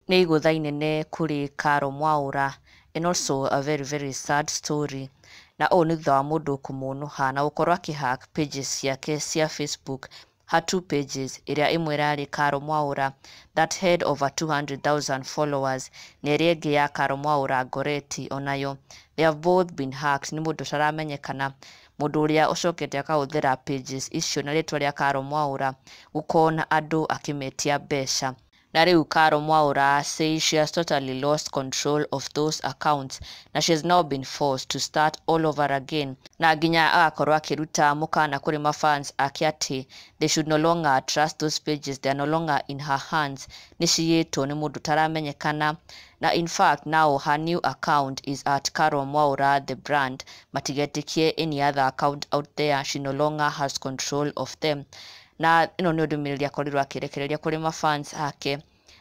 Nĩ igũtha inene kũrĩ Caro Mwaũra and also a very very sad story. Na ũũ nĩ thutha wa mũndũ kũmũnũha na gũkorwo akĩ hack pages ciake cia Facebook, her two pages, ĩrĩa ĩmwe ĩrarĩ Caro Mwaũra that had over 200,000 followers na ĩrĩa ĩngĩ ya Caro Mwaũra Goreti onayo. They have both been hacked nĩ mũndũ ũtaramenyekana, mũndũ ũrĩa ũcokete akahũthĩra pages icio na rĩtwa rĩa Caro Mwaũra gũkona andũ akĩmetia mbeca. Na rĩu Caro Mwaũra says she has totally lost control of those accounts na she has now been forced to start all over again, na nginya agakorwo akĩruta mũkana kũrĩ mafans ake atĩ they should no longer trust those pages, they are no longer in her hands, nĩ ciyĩtwo nĩ mũndũ ũtaramenyekana. Na in fact now her new account is at Caro Mwaũra the brand, matigetĩkie any other account out there, she no longer has control of them. Na ĩno nĩ ndũmĩrĩri akorirwo akĩrekereria kũrĩ mafans ake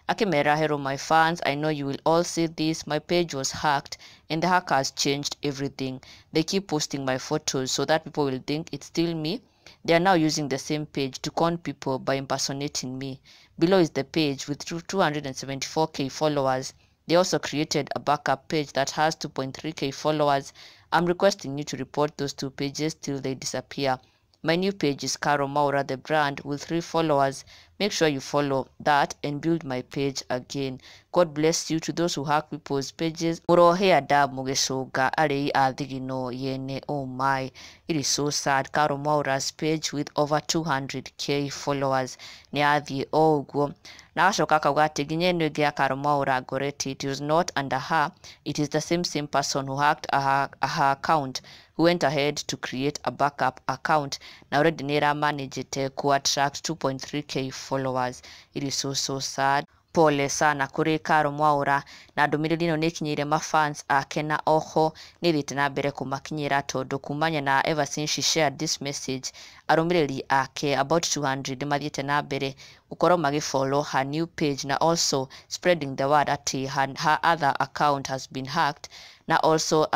akĩmera, "Hello my fans, I know you will all see this. My page was hacked and the hackers changed everything. They keep posting my photos so that people will think it's still me. They are now using the same page to con people by impersonating me. Below is the page with 274K followers. They also created a backup page that has 2.3K followers. I'm requesting you to report those two pages till they disappear. My new page is Caro Mwaura the brand with 3 followers. Make sure you follow that and build my page again. God bless you. To those who hack people's pages, mũrohe adabu mũgĩcũnga arĩi a thigino yene." Oh my, it is so sad. Caro Mwaura's page with over 200K followers nĩ athiĩ o ũguo. Na agacoka akauga atĩ nginya ĩno ĩngĩ ya Caro Mwaura Goreti, it was not under her, it is the same person who hacked her account who went ahead to create a backup account na already nĩ ĩramanagĩte ku attract 2.3K followers. It is so so sad. Pole sana kũrĩ Caro Mwaũra, na ndũmĩrĩri ĩno nĩ ĩkinyĩire mafans ake na oho nĩ ĩthiĩte na mbere kũmakinyĩra tondũ kumania na ever since she shared this message, arũmĩrĩri ake about 200 nĩ mathiĩte na mbere gũkorwo magĩ follow her new page na also spreading the word atĩ her other account has been hacked. Na also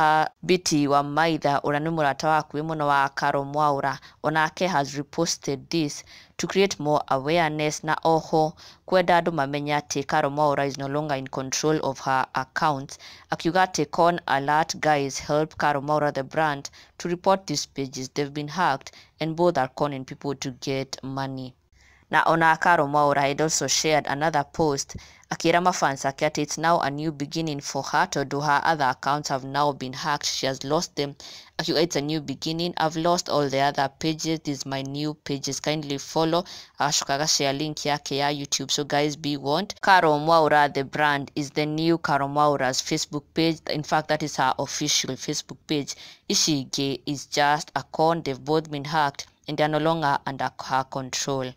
Biti wa Maitha, ũrĩa nĩ mũrata wa hakuhĩ mũno wa Caro Mwaũra, onake has reposted this to create more awareness na oho kwenda andũ mamenye atĩ Caro Mwaũra is no longer in control of her accounts, akiuga atĩ, "Con alert guys, help Caro Mwaũra the brand to report these pages. They've been hacked and both are conning people to get money." Na ona Caro Mwaũra had also shared another post akĩra mafans ake atĩ it's now a new beginning for her tondũ her other accounts have now been hacked, she has lost them. Akiuga, "It's a new beginning. I've lost all the other pages. This is my new pages, kindly follow." Agacoka agashare link yake ya YouTube. So guys, be warned, Caro Mwaura the brand is the new Caro Mwaura's Facebook page. In fact, that is her official Facebook page. Ici ingĩ is just a con. They've both been hacked and they are no longer under her control.